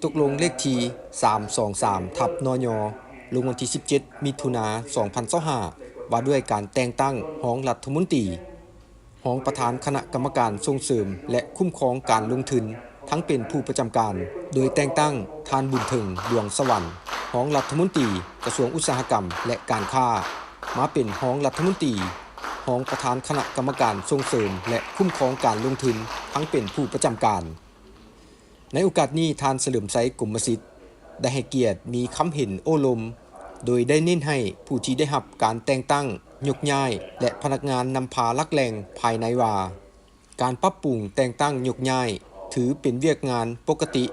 ຕົກລົງເລກທີສາມສອງສາມ ທັບ ນຍ ລົງວັນທີສິບເຈັດ ມິຖຸນາ ສອງພັນຊາວຫ້າ ວ່າດ້ວຍການແຕ່ງຕັ້ງຮອງລັດຖະມົນຕີ, ຮອງປະທານຄະນະກຳມະການສົ່ງເສີມ ແລະ ຄຸ້ມຄອງການລົງທຶນ ທັງເປັນຜູ້ປະຈຳການ, ໂດຍແຕ່ງຕັ້ງທ່ານ ບຸນເຖິງ ດວງສະຫວັນ ຮອງລັດຖະມົນຕີກະຊວງອຸດສາຫະກຳ ແລະ ການຄ້າ ມາເປັນຮອງລັດຖະມົນຕີ, ຮອງປະທານຄະນະກຳມະການສົ່ງເສີມ ແລະ ຄຸ້ມຄອງການລົງທຶນ ທັງເປັນຜູ້ປະຈຳການ. ໃນໂອກາດນີ້, ທ່ານ ສະເຫຼີມໄຊ ກົມມະສິດ ໄດ້ໃຫ້ກຽດມີຄຳເຫັນໂອ້ລົມ, ໂດຍໄດ້ເນັ້ນໃຫ້ຜູ້ທີ່ໄດ້ຮັບການແຕ່ງຕັ້ງ, ຍົກຍ້າຍ ແລະ ພະນັກງານນຳພາຫຼັກແຫຼ່ງພາຍໃນວ່າ, ການປັບປຸງແຕ່ງຕັ້ງຍົກຍ້າຍ ຖືເປັນວຽກງານປົກກະຕິ,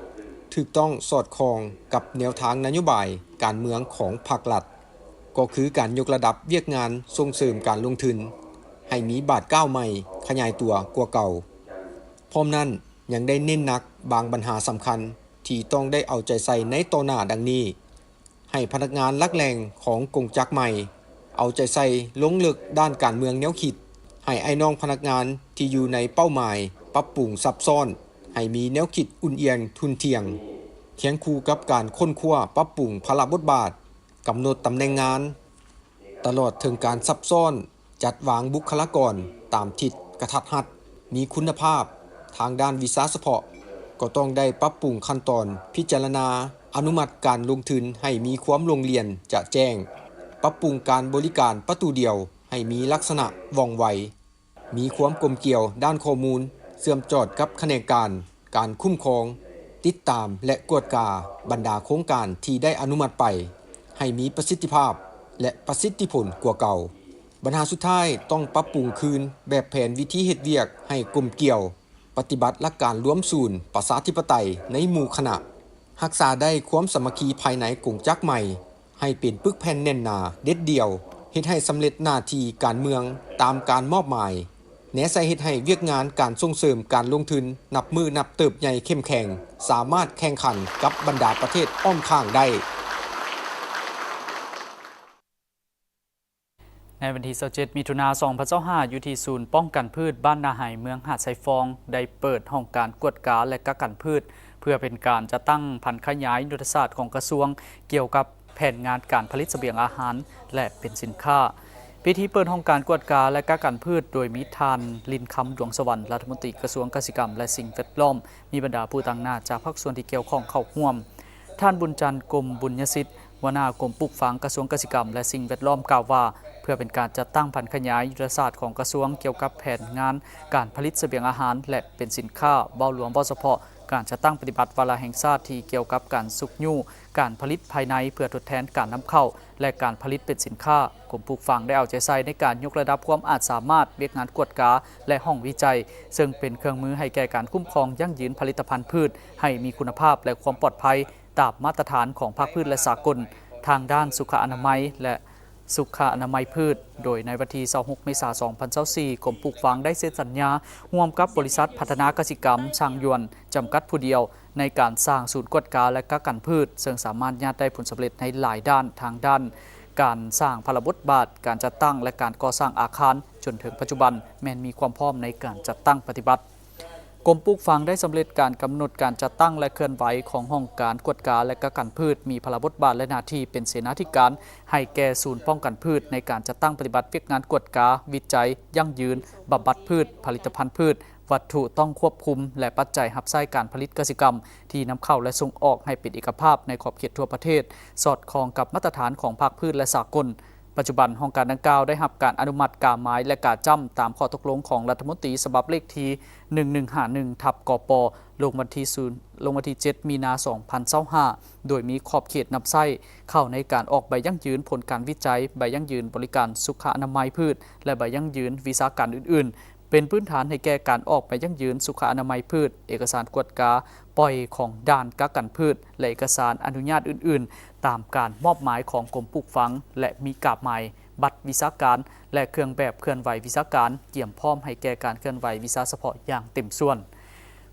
ຖືກຕ້ອງສອດຄ່ອງກັບແນວທາງນະໂຍບາຍການເມືອງຂອງພາກລັດ, ກໍຄືການຍົກລະດັບວຽກງານສົ່ງເສີມການລົງທຶນ ໃຫ້ມີບາດກ້າວໃໝ່ຂະຫຍາຍຕົວກວ່າເກົ່າ. ພ້ອມນັ້ນ, ຍັງໄດ້ເນັ້ນໜັກບາງບັນຫາສຳຄັນທີ່ຕ້ອງໄດ້ເອົາໃຈໃສ່ໃນຕໍ່ໜ້າ ດັ່ງນີ້: ໃຫ້ພະນັກງານຫຼັກແຫຼ່ງຂອງກົງຈັກໃໝ່ ເອົາໃຈໃສ່ລົງເລິກດ້ານການເມືອງແນວຄິດ, ໃຫ້ອ້າຍນ້ອງພະນັກງານທີ່ຢູ່ໃນເປົ້າໝາຍປັບປຸງຊັບຊ້ອນ ໃຫ້ມີແນວຄິດອຸ່ນອຽນທຸ່ນທ່ຽງ, ຄຽງຄູ່ກັບການຄົ້ນຄວ້າປັບປຸງພາລະບົດບາດ, ກຳນົດຕຳແໜ່ງງານ ຕະຫຼອດເຖິງການຊັບຊ້ອນ ຈັດວາງບຸກຄະລາກອນຕາມທິດກະທັດຮັດ, ມີຄຸນນະພາບທາງດ້ານວິຊາສະເພາະ, ກໍຕ້ອງໄດ້ປັບປຸງຂັ້ນຕອນພິຈາລະນາອະນຸມັດການລົງທຶນໃຫ້ມີຄວາມໂລ່ງລ່ຽນຈະແຈ້ງ, ປັບປຸງການບໍລິການປະຕູດຽວໃຫ້ມີລັກສະນະວ່ອງໄວ, ມີຄວາມກົມກ່ຽວດ້ານຂໍ້ມູນເຊື່ອມຈອດກັບຂະແໜງການ ການຄຸ້ມຄອງ, ຕິດຕາມ ແລະ ກວດກາບັນດາໂຄງການທີ່ໄດ້ອະນຸມັດໄປ ໃຫ້ມີປະສິດທິພາບ ແລະ ປະສິດທິຜົນກວ່າເກົ່າ. ບັນຫາສຸດທ້າຍ, ຕ້ອງປັບປຸງຄືນແບບແຜນວິທີເຮັດວຽກໃຫ້ກົມກ່ຽວ, ປະຕິບັດຫຼັກການລວມສູນປະຊາທິປະໄຕໃນໝູ່ຄະນະ, ຮັກສາໄດ້ຄວາມສາມັກຄີພາຍໃນກົງຈັກໃໝ່ ໃຫ້ເປັນປຶກແຜ່ນແໜ້ນໜາເດັດດ່ຽວ, ເຮັດໃຫ້ສຳເລັດໜ້າທີ່ການເມືອງຕາມການມອບໝາຍ, ແນໃສ່ເຮັດໃຫ້ວຽກງານການສົ່ງເສີມການລົງທຶນນັບມື້ນັບເຕີບໃຫຍ່ເຂັ້ມແຂງ, ສາມາດແຂ່ງຂັນກັບບັນດາປະເທດອ້ອມຂ້າງໄດ້. ໃນວັນທີຊາວເຈັດ ມິຖຸນາ ສອງພັນຊາວຫ້າ ຢູ່ທີ່ສູນປ້ອງກັນພືດບ້ານນາໄຮ ເມືອງຫາດຊາຍຟອງ ໄດ້ເປີດຫ້ອງການກວດກາ ແລະ ກັກກັນພືດ ເພື່ອເປັນການຈັດຕັ້ງຜັນຂະຫຍາຍຍຸດທະສາດຂອງກະຊວງ ກ່ຽວກັບແຜນງານການຜະລິດສະບຽງອາຫານ ແລະ ເປັນສິນຄ້າ. ພິທີເປີດຫ້ອງການກວດກາ ແລະ ກັກກັນພືດ ໂດຍມີທ່ານ ລິນຄຳ ດວງສະຫວັນ ລັດຖະມົນຕີກະຊວງກະສິກຳ ແລະ ສິ່ງແວດລ້ອມ, ມີບັນດາຜູ້ຕາງໜ້າຈາກພາກສ່ວນທີ່ກ່ຽວຂ້ອງເຂົ້າຮ່ວມ. ທ່ານ ບຸນຈັນ ກົມບຸນຍະສິດ ຫົວໜ້າກົມປູກຝັງ ກະຊວງກະສິກຳ ແລະ ສິ່ງແວດລ້ອມ ກ່າວວ່າ ເພື່ອເປັນການຈັດຕັ້ງຜັນຂະຫຍາຍຍຸດທະສາດຂອງກະຊວງ ກ່ຽວກັບແຜນງານການຜະລິດສະບຽງອາຫານ ແລະ ເປັນສິນຄ້າ ເວົ້າລວມເວົ້າສະເພາະ, ການຈັດຕັ້ງປະຕິບັດວາລະແຫ່ງຊາດທີ່ກ່ຽວກັບການຊຸກຍູ້ການຜະລິດພາຍໃນ ເພື່ອທົດແທນການນຳເຂົ້າ ແລະ ການຜະລິດເປັນສິນຄ້າ, ກົມປູກຝັງໄດ້ເອົາໃຈໃສ່ໃນການຍົກລະດັບຄວາມອາດສາມາດວຽກງານກວດກາ ແລະ ຫ້ອງວິໄຈ, ເຊິ່ງເປັນເຄື່ອງມືໃຫ້ແກ່ການຄຸ້ມຄອງຢັ້ງຢືນຜະລິດຕະພັນພືດໃຫ້ມີຄຸນນະພາບ ແລະ ຄວາມປອດໄພ ຕາມມາດຕະຖານຂອງພາກພື້ນ ແລະ ສາກົນ ທາງດ້ານສຸຂະອະນາໄມ ແລະ ສຸຂະອະນາໄມພືດ, ໂດຍໃນວັນທີຊາວຫົກ ເມສາ ສອງພັນຊາວສີ່ ກົມປູກຝັງໄດ້ເຊັນສັນຍາຮ່ວມກັບບໍລິສັດພັດທະນາກະສິກຳ ຊ່າງຢວນ ຈຳກັດຜູ້ດຽວ ໃນການສ້າງສູນກວດກາ ແລະ ກັກກັນພືດ, ເຊິ່ງສາມາດຍາດໄດ້ຜົນສຳເລັດໃນຫຼາຍດ້ານ, ທາງດ້ານການສ້າງພາລະບົດບາດ, ການຈັດຕັ້ງ ແລະ ການກໍ່ສ້າງອາຄານ, ຈົນເຖິງປັດຈຸບັນແມ່ນມີຄວາມພ້ອມໃນການຈັດຕັ້ງປະຕິບັດ. ກົມປູກຝັງໄດ້ສຳເລັດການກຳນົດການຈັດຕັ້ງ ແລະ ເຄື່ອນໄຫວຂອງຫ້ອງການກວດກາ ແລະ ກັກກັນພືດ, ມີພາລະບົດບາດ ແລະ ໜ້າທີ່ເປັນເສນາທິການໃຫ້ແກ່ສູນປ້ອງກັນພືດ ໃນການຈັດຕັ້ງປະຕິບັດວຽກງານກວດກາ, ວິໄຈ, ຢັ້ງຢືນ, ບຳບັດພືດ, ຜະລິດຕະພັນພືດ, ວັດຖຸຕ້ອງຄວບຄຸມ ແລະ ປັດໄຈຮັບໃຊ້ການຜະລິດກະສິກຳທີ່ນຳເຂົ້າ ແລະ ສົ່ງອອກໃຫ້ເປັນເອກະພາບໃນຂອບເຂດທົ່ວປະເທດ, ສອດຄ່ອງກັບມາດຕະຖານຂອງພາກພື້ນ ແລະ ສາກົນ. ປັດຈຸບັນ, ຫ້ອງການດັ່ງກ່າວໄດ້ຮັບການອະນຸມັດກາໝາຍ ແລະ ກາຈ້ຳ ຕາມຂໍ້ຕົກລົງຂອງລັດຖະມົນຕີສະບັບເລກທີ ໜຶ່ງໜຶ່ງຫ້າໜຶ່ງ ທັບ ກປ ລົງວັນທີ ລົງວັນທີ ເຈັດ ມີນາ ສອງພັນຊາວຫ້າ ໂດຍມີຂອບເຂດນຳໃຊ້ເຂົ້າໃນການອອກໃບຢັ້ງຢືນຜົນການວິໄຈ, ໃບຢັ້ງຢືນບໍລິການສຸຂະອະນາໄມພືດ ແລະ ໃບຢັ້ງຢືນວິຊາການອື່ນໆ. ເປັນພື້ນຖານໃຫ້ແກ່ການອອກໃບຢັ້ງຢືນສຸຂະອະນາໄມພືດ, ເອກະສານກວດກາປ່ອຍຂອງດ່ານກັກກັນພືດ ແລະ ເອກະສານອະນຸຍາດອື່ນໆ ຕາມການມອບໝາຍຂອງກົມປູກຝັງ ແລະ ມີກາບໝາຍ, ບັດວິຊາການ ແລະ ເຄື່ອງແບບເຄື່ອນໄຫວວິຊາການ, ກຽມພ້ອມໃຫ້ແກ່ການເຄື່ອນໄຫວວິຊາສະເພາະຢ່າງເຕັມສ່ວນ.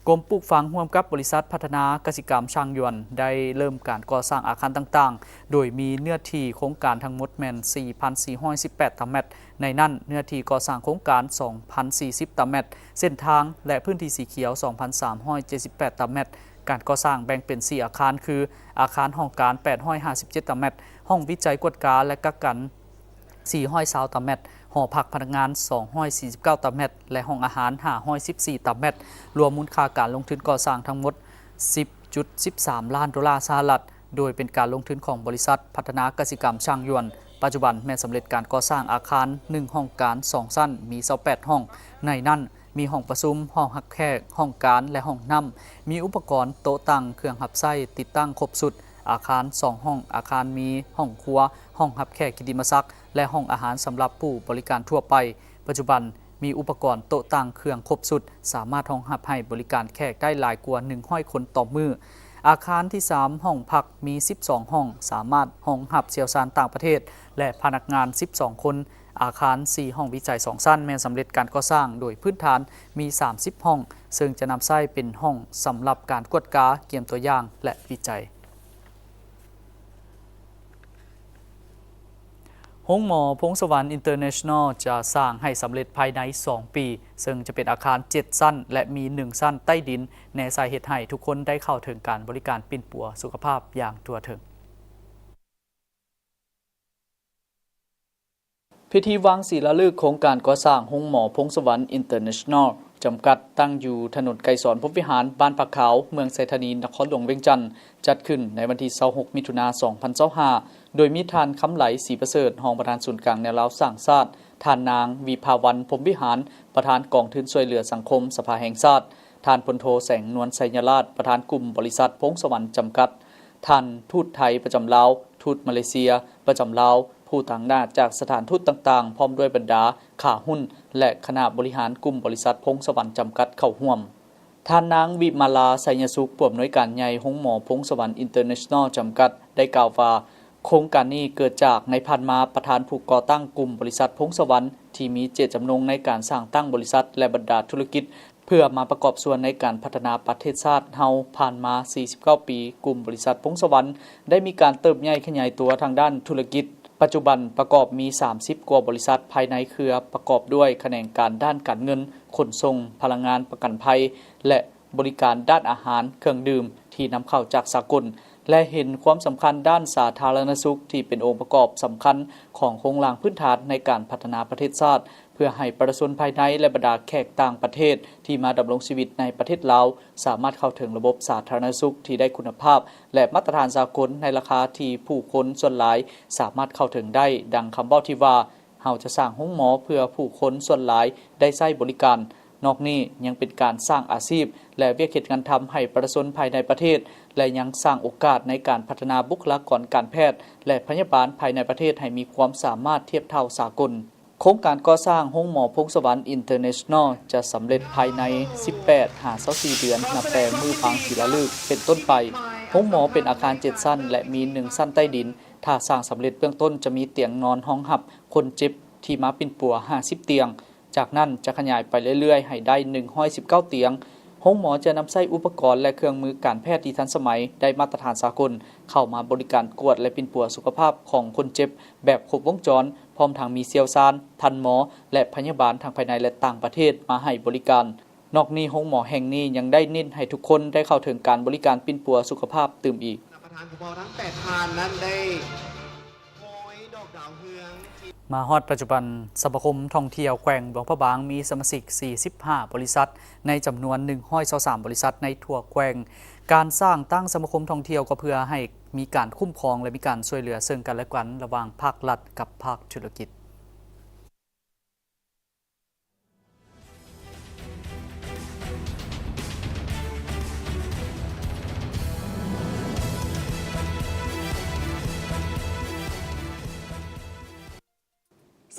ກົມປູກຝັງຮ່ວມກັບບໍລິສັດພັດທະນາກະສິກຳ ຊ່າງຢວນ ໄດ້ເລີ່ມການກໍ່ສ້າງອາຄານຕ່າງໆ ໂດຍມີເນື້ອທີ່ໂຄງການທັງໝົດແມ່ນ ສີ່ພັນສີ່ຮ້ອຍສິບແປດ ຕາແມັດ, ໃນນັ້ນເນື້ອທີ່ກໍ່ສ້າງໂຄງການ ສອງພັນສີ່ສິບ ຕາແມັດ, ເສັ້ນທາງ ແລະ ພື້ນທີ່ສີຂຽວ ສອງພັນສາມຮ້ອຍເຈັດສິບແປດ ຕາແມັດ, ການກໍ່ສ້າງແບ່ງເປັນສີ່ອາຄານ ຄື ອາຄານຫ້ອງການແປດຮ້ອຍຫ້າສິບເຈັດຕາແມັດ, ຫ້ອງວິໄຈກວດກາ ແລະ ກັກກັນສີ່ຮ້ອຍຊາວຕາແມັດ, ຫໍພັກພະນັກງານສອງຮ້ອຍສີ່ສິບເກົ້າຕາແມັດ ແລະ ຫ້ອງອາຫານຫ້າຮ້ອຍສິບສີ່ຕາແມັດ. ລວມມູນຄ່າການລົງທຶນກໍ່ສ້າງທັງໝົດສິບຈຸດສິບສາມລ້ານໂດລາສະຫະລັດ, ໂດຍເປັນການລົງທຶນຂອງບໍລິສັດພັດທະນາກະສິກຳຊ່າງຢວນ. ປັດຈຸບັນແມ່ນສຳເລັດການກໍ່ສ້າງອາຄານໜຶ່ງຫ້ອງການສອງຊັ້ນ, ມີຊາວແປດຫ້ອງ, ໃນນັ້ນ ມີຫ້ອງປະຊຸມ, ຫ້ອງຮັບແຂກ, ຫ້ອງການ ແລະ ຫ້ອງນ້ຳ, ມີອຸປະກອນໂຕະຕັ່ງ, ເຄື່ອງຮັບໃຊ້, ຕິດຕັ້ງຄົບຊຸດ. ອາຄານສອງຫ້ອງ, ອາຄານມີຫ້ອງຄົວ, ຫ້ອງຮັບແຂກກິດຕິມະສັກ ແລະ ຫ້ອງອາຫານສຳລັບຜູ້ບໍລິການທົ່ວໄປ. ປັດຈຸບັນມີອຸປະກອນໂຕະຕັ່ງເຄື່ອງຄົບຊຸດ, ສາມາດຮອງຮັບໃຫ້ບໍລິການແຂກໄດ້ຫຼາຍກວ່າໜຶ່ງຮ້ອຍຄົນຕໍ່ມື້. ອາຄານທີສາມ ຫ້ອງພັກມີສິບສອງຫ້ອງ, ສາມາດຮອງຮັບຊ່ຽວຊານຕ່າງປະເທດ ແລະ ພະນັກງານສິບສອງຄົນ. ອາຄານສີ່ຫ້ອງວິໄຈສອງຊັ້ນແມ່ນສຳເລັດການກໍ່ສ້າງໂດຍພື້ນຖານມີສາມສິບຫ້ອງ, ເຊິ່ງຈະນຳໃຊ້ເປັນຫ້ອງສຳລັບການກວດກາ, ກຽມຕົວຢ່າງ ແລະ ວິໄຈ. ໂຮງໝໍພົງສະຫວັນ International ຈະສ້າງໃຫ້ສຳເລັດພາຍໃນສອງປີ, ເຊິ່ງຈະເປັນອາຄານເຈັດຊັ້ນ ແລະ ມີໜຶ່ງຊັ້ນໃຕ້ດິນ, ແນໃສ່ເຮັດໃຫ້ທຸກຄົນໄດ້ເຂົ້າເຖິງການບໍລິການປິ່ນປົວສຸຂະພາບຢ່າງທົ່ວເຖິງ. ພິທີວາງສີລາລຶກໂຄງການກໍ່ສ້າງໂຮງໝໍພົງສະຫວັນ International ຈຳກັດ, ຕັ້ງຢູ່ຖະໜົນໄກສອນພົມວິຫານ, ບ້ານຜາຂາວ, ເມືອງໄຊທານີ, ນະຄອນຫຼວງວຽງຈັນ, ຈັດຂຶ້ນໃນວັນທີຊາວຫົກ ມິຖຸນາ ສອງພັນຊາວຫ້າ ໂດຍມີທ່ານ ຄຳໄຫຼ ສີປະເສີດ, ຮອງປະທານສູນກາງແນວລາວສ້າງຊາດ, ທ່ານນາງ ວິພາວັນ ພົມວິຫານ, ປະທານກອງທຶນຊ່ວຍເຫຼືອສັງຄົມສະພາແຫ່ງຊາດ, ທ່ານ ພົນໂທ ແສງນວນ ໄຊຍະລາດ, ປະທານກຸ່ມບໍລິສັດພົງສະຫວັນຈຳກັດ, ທ່ານທູດໄທປະຈຳລາວ, ທູດມາເລເຊຍປະຈຳລາວ, ຜູ້ຕາງໜ້າຈາກສະຖານທູດຕ່າງໆ, ພ້ອມດ້ວຍບັນດາຂາຫຸ້ນ ແລະ ຄະນະບໍລິຫານກຸ່ມບໍລິສັດພົງສະຫວັນຈຳກັດເຂົ້າຮ່ວມ. ທ່ານນາງ ວິມາລາ ໄຊຍະສຸກ, ຜູ້ອຳນວຍການໃຫຍ່ໂຮງໝໍພົງສະຫວັນ International ຈຳກັດ ໄດ້ກ່າວວ່າ, ໂຄງການນີ້ເກີດຈາກໃນຜ່ານມາ ປະທານຜູ້ກໍ່ຕັ້ງກຸ່ມບໍລິສັດພົງສະຫວັນ ທີ່ມີເຈດຈຳນົງໃນການສ້າງຕັ້ງບໍລິສັດ ແລະ ບັນດາທຸລະກິດ ເພື່ອມາປະກອບສ່ວນໃນການພັດທະນາປະເທດຊາດເຮົາ. ຜ່ານມາສີ່ສິບເກົ້າປີ, ກຸ່ມບໍລິສັດພົງສະຫວັນໄດ້ມີການເຕີບໃຫຍ່ຂະຫຍາຍຕົວທາງດ້ານທຸລະກິດ. ປັດຈຸບັນປະກອບມີສາມສິບກວ່າບໍລິສັດພາຍໃນເຄືອ, ປະກອບດ້ວຍຂະແໜງການດ້ານການເງິນ, ຂົນສົ່ງ, ພະລັງງານ, ປະກັນໄພ ແລະ ບໍລິການດ້ານອາຫານ, ເຄື່ອງດື່ມທີ່ນຳເຂົ້າຈາກສາກົນ ແລະ ເຫັນຄວາມສຳຄັນດ້ານສາທາລະນະສຸກ ທີ່ເປັນອົງປະກອບສຳຄັນຂອງໂຄງລ່າງພື້ນຖານໃນການພັດທະນາປະເທດຊາດ, ເພື່ອໃຫ້ປະຊາຊົນພາຍໃນ ແລະ ບັນດາແຂກຕ່າງປະເທດທີ່ມາດຳລົງຊີວິດໃນປະເທດລາວ ສາມາດເຂົ້າເຖິງລະບົບສາທາລະນະສຸກທີ່ໄດ້ຄຸນນະພາບ ແລະ ມາດຕະຖານສາກົນໃນລາຄາທີ່ຜູ້ຄົນສ່ວນຫຼາຍສາມາດເຂົ້າເຖິງໄດ້, ດັ່ງຄຳເວົ້າທີ່ວ່າ, ເຮົາຈະສ້າງໂຮງໝໍເພື່ອຜູ້ຄົນສ່ວນຫຼາຍໄດ້ໃຊ້ບໍລິການ. ນອກນີ້ຍັງເປັນການສ້າງອາຊີບ ແລະ ວຽກເຮັດງານທຳໃຫ້ປະຊາຊົນພາຍໃນປະເທດ ແລະ ຍັງສ້າງໂອກາດໃນການພັດທະນາບຸກຄະລາກອນການແພດ ແລະ ພະຍາບານພາຍໃນປະເທດໃຫ້ມີຄວາມສາມາດທຽບເທົ່າສາກົນ. ໂຄງການກໍ່ສ້າງໂຮງໝໍພົງສະຫວັນ International ຈະສຳເລັດພາຍໃນສິບແປດຫາຊາວສີ່ເດືອນ ນັບແຕ່ມື້ວາງສີລາລຶກເປັນຕົ້ນໄປ. ໂຮງໝໍເປັນອາຄານເຈັດຊັ້ນ ແລະ ມີໜຶ່ງຊັ້ນໃຕ້ດິນ. ຖ້າສ້າງສຳເລັດເບື້ອງຕົ້ນຈະມີຕຽງນອນຮອງຮັບຄົນເຈັບທີ່ມາປິ່ນປົວຫ້າສິບຕຽງ. ຈາກນັ້ນຈະຂະຫຍາຍໄປເລື້ອຍໆໃຫ້ໄດ້ໜຶ່ງຮ້ອຍສິບເກົ້າຕຽງ. ໂຮງໝໍຈະນຳໃຊ້ອຸປະກອນ ແລະ ເຄື່ອງມືການແພດທີ່ທັນສະໄໝ, ໄດ້ມາດຕະຖານສາກົນ ເຂົ້າມາບໍລິການກວດ ແລະ ປິ່ນປົວສຸຂະພາບຂອງຄົນເຈັບແບບຄົບວົງຈອນ, ພ້ອມທັງມີຊ່ຽວຊານ, ທັນໝໍ ແລະ ພະຍາບານທັງພາຍໃນ ແລະ ຕ່າງປະເທດມາໃຫ້ບໍລິການ. ນອກນີ້, ໂຮງໝໍແຫ່ງນີ້ຍັງໄດ້ເນັ້ນໃຫ້ທຸກຄົນໄດ້ເຂົ້າເຖິງການບໍລິການປິ່ນປົວສຸຂະພາບຕື່ມອີກ. ປະທານຂອງເຮົາທັງແປດທ່ານນັ້ນໄດ້ ມາຮອດປັດຈຸບັນ, ສະມາຄົມທ່ອງທ່ຽວແຂວງຫຼວງພະບາງມີສະມາຊິກສີ່ສິບຫ້າບໍລິສັດ ໃນຈຳນວນໜຶ່ງຮ້ອຍຊາວສາມບໍລິສັດໃນທົ່ວແຂວງ. ການສ້າງຕັ້ງສະມາຄົມທ່ອງທ່ຽວກໍເພື່ອໃຫ້ມີການຄຸ້ມຄອງ ແລະ ມີການຊ່ວຍເຫຼືອເຊິ່ງກັນແລະກັນລະຫວ່າງພາກລັດກັບພາກທຸລະກິດ.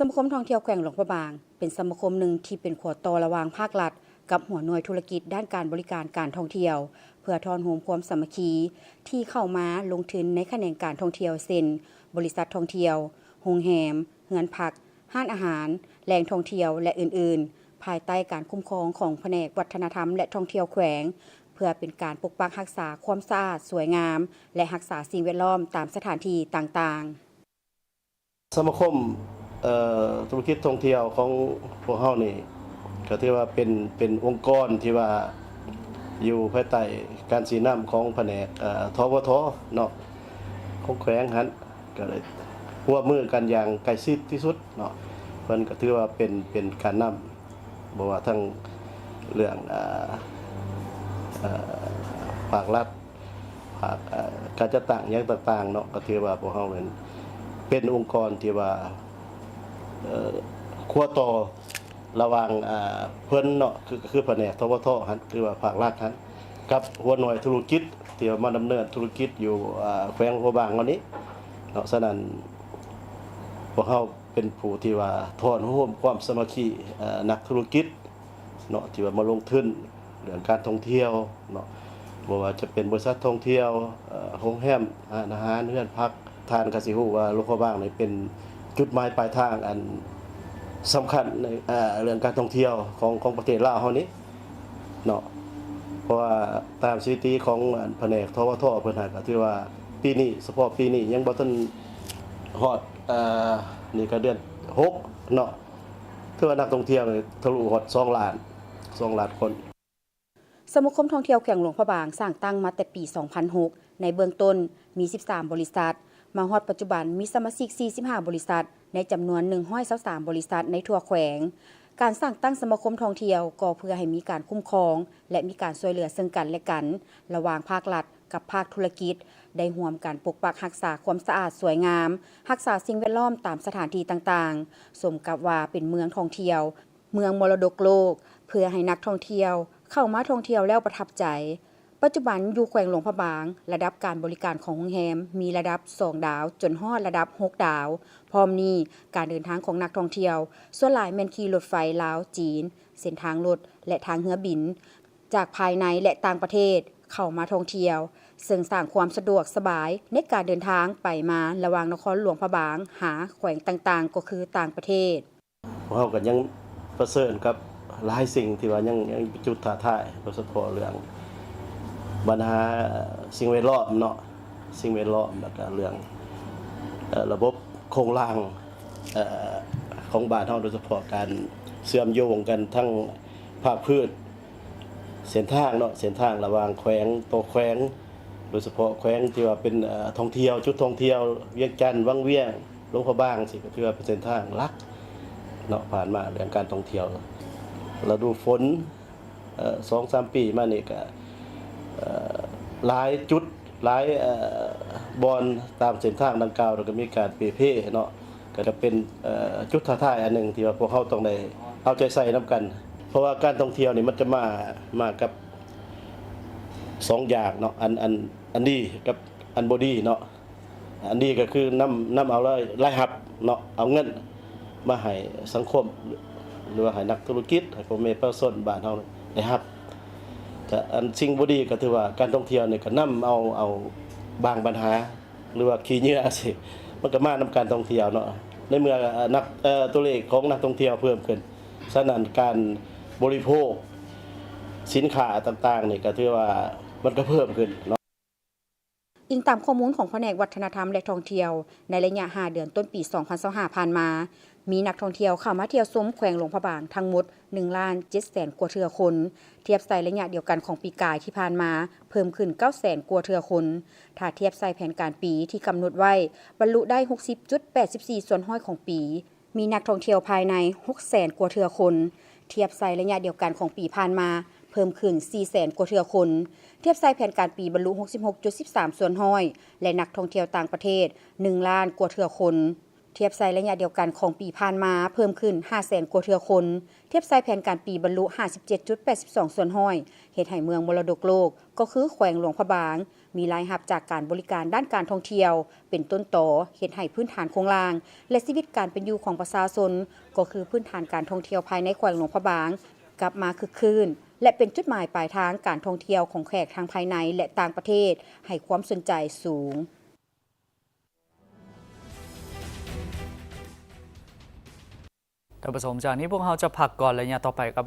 ສະມາຄົມທ່ອງທ່ຽວແຂວງຫຼວງພະບາງ ເປັນສະມາຄົມໜຶ່ງທີ່ເປັນຂົວຕໍ່ລະຫວ່າງພາກລັດກັບຫົວໜ່ວຍທຸລະກິດດ້ານການບໍລິການການທ່ອງທ່ຽວ ເພື່ອທ້ອນໂຮມຄວາມສາມັກຄີທີ່ເຂົ້າມາລົງທຶນໃນຂະແໜງການທ່ອງທ່ຽວ ເຊັ່ນ ບໍລິສັດທ່ອງທ່ຽວ, ໂຮງແຮມ, ເຮືອນພັກ, ຮ້ານອາຫານ, ແຫຼ່ງທ່ອງທ່ຽວ ແລະ ອື່ນໆ ພາຍໃຕ້ການຄຸ້ມຄອງຂອງພະແນກວັດທະນະທຳ ແລະ ທ່ອງທ່ຽວແຂວງ ເພື່ອເປັນການປົກປັກຮັກສາຄວາມສະອາດສວຍງາມ ແລະ ຮັກສາສິ່ງແວດລ້ອມຕາມສະຖານທີ່ຕ່າງໆ. ສະມາຄົມ ເອີ ທຸລະກິດທ່ອງທ່ຽວຂອງພວກເຮົານີ້ ກໍຖືວ່າເປັນ ເປັນອົງກອນທີ່ວ່າ ຢູ່ພາຍໃຕ້ການຊີ້ນຳຂອງພະແນກ ເອີ ທວທ ເນາະ ຂອງແຂວງຫັ້ນ ກໍໄດ້ຮ່ວມມືກັນຢ່າງໃກ້ຊິດທີ່ສຸດເນາະ. ເພິ່ນກໍຖືວ່າເປັນ ເປັນການນຳ ບໍ່ວ່າທັງເລື່ອງ ເອີ ເອີ ພາກລັດ ພາກ ເອີ ການຈັດຕັ້ງຫຍັງຕ່າງໆເນາະ ກໍຖືວ່າພວກເຮົາເປັນ ເປັນອົງກອນທີ່ວ່າ ເອີ ຄົວຕໍ່ລະຫວ່າງ ເອີ ເພິ່ນເນາະ ຄື ຄືພະແນກ ທວທ ຫັ້ນ ຄືວ່າພາກລັດຫັ້ນ ກັບຫົວໜ່ວຍທຸລະກິດທີ່ວ່າມາດຳເນີນທຸລະກິດຢູ່ ເອີ ແຂວງຫຼວງພະບາງເຮົານີ້ເນາະ. ສະນັ້ນ ພວກເຮົາເປັນຜູ້ທີ່ວ່າຖອນໂຮມຄວາມສາມັກຄີ ເອີ ນັກທຸລະກິດ ເນາະ ທີ່ວ່າມາລົງທຶນເລື່ອງການທ່ອງທ່ຽວເນາະ ບໍ່ວ່າຈະເປັນບໍລິສັດທ່ອງທ່ຽວ ເອີ ໂຮງແຮມ ຮ້ານອາຫານ ເຮືອນພັກ. ທ່ານກໍຊິຮູ້ວ່າຫຼວງພະບາງນີ້ເປັນຈຸດໝາຍປາຍທາງອັນສຳຄັນໃນ ເອີ ເລື່ອງການທ່ອງທ່ຽວຂອງ ຂອງປະເທດລາວເຮົານີ້ເນາະ. ເພາະວ່າຕາມສະຖິຕິຂອງອັນພະແນກ ທວທ ເພິ່ນຫັ້ນ ກໍຖືວ່າປີນີ້ ສະເພາະປີນີ້ຍັງບໍ່ທັນຮອດ ເອີ ນີ້ກໍເດືອນຫົກເນາະ ຖືວ່ານັກທ່ອງທ່ຽວນີ້ທະລຸຮອດສອງລ້ານ ສອງລ້ານຄົນ. ສະມາຄົມທ່ອງທ່ຽວແຂວງຫຼວງພະບາງສ້າງຕັ້ງມາແຕ່ປີສອງພັນຫົກ ໃນເບື້ອງຕົ້ນມີສິບສາມບໍລິສັດ, ມາຮອດປັດຈຸບັນມີສະມາຊິກສີ່ສິບຫ້າບໍລິສັດ ໃນຈຳນວນໜຶ່ງຮ້ອຍຊາວສາມບໍລິສັດໃນທົ່ວແຂວງ. ການສ້າງຕັ້ງສະມາຄົມທ່ອງທ່ຽວກໍເພື່ອໃຫ້ມີການຄຸ້ມຄອງ ແລະ ມີການຊ່ວຍເຫຼືອເຊິ່ງກັນ ແລະ ກັນ ລະຫວ່າງພາກລັດກັບພາກທຸລະກິດ ໄດ້ຮ່ວມກັນປົກປັກຮັກສາຄວາມສະອາດສວຍງາມ, ຮັກສາສິ່ງແວດລ້ອມຕາມສະຖານທີ່ຕ່າງໆ, ສົມກັບວ່າເປັນເມືອງທ່ອງທ່ຽວ ເມືອງມໍລະດົກໂລກ ເພື່ອໃຫ້ນັກທ່ອງທ່ຽວເຂົ້າມາທ່ອງທ່ຽວແລ້ວປະທັບໃຈ. ປັດຈຸບັນຢູ່ແຂວງຫຼວງພະບາງ, ລະດັບການບໍລິການຂອງໂຮງແຮມມີລະດັບສອງດາວຈົນຮອດລະດັບຫົກດາວ. ພ້ອມນີ້, ການເດີນທາງຂອງນັກທ່ອງທ່ຽວສ່ວນຫຼາຍແມ່ນຂີ່ລົດໄຟລາວ-ຈີນ, ເສັ້ນທາງລົດ ແລະ ທາງເຮືອບິນ ຈາກພາຍໃນ ແລະ ຕ່າງປະເທດເຂົ້າມາທ່ອງທ່ຽວ, ເຊິ່ງສ້າງຄວາມສະດວກສະບາຍໃນການເດີນທາງໄປມາລະຫວ່າງນະຄອນຫຼວງພະບາງຫາແຂວງຕ່າງໆ ກໍຄືຕ່າງປະເທດ. ພວກເຮົາກໍຍັງປະເຊີນກັບຫຼາຍສິ່ງທີ່ວ່າຍັງ ຍັງເປັນຈຸດທ້າທາຍ ໂດຍສະເພາະເລື່ອງບັນຫາສິ່ງແວດລ້ອມເນາະ ສິ່ງແວດລ້ອມ ແລ້ວກໍເລື່ອງ ເອີ ລະບົບໂຄງລ່າງ ເອີ ຂອງບ້ານເຮົາ ໂດຍສະເພາະການເຊື່ອມໂຍງກັນທັງພາກພື້ນ ເສັ້ນທາງເນາະ ເສັ້ນທາງລະຫວ່າງແຂວງຕໍ່ແຂວງ ໂດຍສະເພາະແຂວງທີ່ວ່າເປັນ ເອີ ທ່ອງທ່ຽວ ຈຸດທ່ອງທ່ຽວ ວຽງຈັນ ວັງວຽງ ຫຼວງພະບາງ ຊີ້ ກໍຖືວ່າເປັນເສັ້ນທາງຫຼັກເນາະ. ຜ່ານມາເລື່ອງການທ່ອງທ່ຽວ ລະດູຝົນ ເອີ ສອງສາມປີມານີ້ກໍ ເອີ ຫຼາຍຈຸດ ຫຼາຍ ເອີ ບ່ອນຕາມເສັ້ນທາງດັ່ງກ່າວ ແລ້ວກໍມີການເປ່ເພເນາະ ກໍຈະເປັນ ເອີ ຈຸດທ້າທາຍອັນໜຶ່ງທີ່ວ່າພວກເຮົາຕ້ອງໄດ້ເອົາໃຈໃສ່ນຳກັນ ເພາະວ່າການທ່ອງທ່ຽວນີ້ມັນຈະມາ ມາກັບສອງຢ່າງເນາະ ອັນ ອັນ ອັນດີກັບອັນບໍ່ດີເນາະ. ອັນດີກໍຄືນຳ ນຳເອົາລາຍ ລາຍຮັບເນາະ ເອົາເງິນມາໃຫ້ສັງຄົມ ຫຼືວ່າໃຫ້ນັກທຸລະກິດ ໃຫ້ພໍ່ແມ່ປະຊາຊົນບ້ານເຮົາໄດ້ຮັບ. ແຕ່ອັນສິ່ງບໍ່ດີກໍຖືວ່າການທ່ອງທ່ຽວນີ້ກໍນຳເອົາ ເອົາບາງບັນຫາ ຫຼືວ່າຂີ້ເຫຍື້ອຊີ້ ມັນກໍມານຳການທ່ອງທ່ຽວເນາະ ໃນເມື່ອ ເອີ ນັກ ເອີ ຕົວເລກຂອງນັກທ່ອງທ່ຽວເພີ່ມຂຶ້ນ ສະນັ້ນການບໍລິໂພກສິນຄ້າຕ່າງໆນີ້ກໍຖືວ່າມັນກໍເພີ່ມຂຶ້ນເນາະ. ອີງຕາມຂໍ້ມູນຂອງພະແນກວັດທະນະທຳ ແລະ ທ່ອງທ່ຽວ, ໃນໄລຍະຫ້າເດືອນຕົ້ນປີສອງພັນຊາວຫ້າຜ່ານມາ, ມີນັກທ່ອງທ່ຽວເຂົ້າມາທ່ຽວຊົມແຂວງຫຼວງພະບາງທັງໝົດໜຶ່ງລ້ານເຈັດແສນກວ່າເທື່ອຄົນ, ທຽບໃສ່ໄລຍະດຽວກັນຂອງປີກາຍທີ່ຜ່ານມາ ເພີ່ມຂຶ້ນເກົ້າແສນກວ່າເທື່ອຄົນ. ຖ້າທຽບໃສ່ແຜນການປີທີ່ກຳນົດໄວ້, ບັນລຸໄດ້ຫົກສິບຈຸດແປດສິບສີ່ສ່ວນຮ້ອຍຂອງປີ. ມີນັກທ່ອງທ່ຽວພາຍໃນຫົກແສນກວ່າເທື່ອຄົນ, ທຽບໃສ່ໄລຍະດຽວກັນຂອງປີຜ່ານມາ ເພີ່ມຂຶ້ນສີ່ແສນກວ່າເທື່ອຄົນ, ທຽບໃສ່ແຜນການປີບັນລຸຫົກສິບຫົກຈຸດສິບສາມສ່ວນຮ້ອຍ ແລະ ນັກທ່ອງທ່ຽວຕ່າງປະເທດໜຶ່ງລ້ານກວ່າເທື່ອຄົນ, ທຽບໃສ່ໄລຍະດຽວກັນຂອງປີຜ່ານມາ ເພີ່ມຂຶ້ນຫ້າແສນກວ່າເທື່ອຄົນ, ທຽບໃສ່ແຜນການປີບັນລຸຫ້າສິບເຈັດຈຸດແປດສິບສອງສ່ວນຮ້ອຍ ເຮັດໃຫ້ເມືອງມໍລະດົກໂລກ ກໍຄືແຂວງຫຼວງພະບາງ ມີລາຍຮັບຈາກການບໍລິການດ້ານການທ່ອງທ່ຽວ ເປັນຕົ້ນຕໍ ເຮັດໃຫ້ພື້ນຖານໂຄງລ່າງ ແລະ ຊີວິດການເປັນຢູ່ຂອງປະຊາຊົນ ກໍຄືພື້ນຖານການທ່ອງທ່ຽວພາຍໃນແຂວງຫຼວງພະບາງ ກັບມາຄຶກຄື້ນ ແລະ ເປັນຈຸດໝາຍປາຍທາງການທ່ອງທ່ຽວຂອງແຂກທັງພາຍໃນ ແລະ ຕ່າງປະເທດ ໃຫ້ຄວາມສົນໃຈສູງ. ທ່ານຜູ້ຊົມ, ຈາກນີ້ພວກເຮົາຈະພັກກ່ອນ, ໄລຍະຕໍ່ໄປກັບ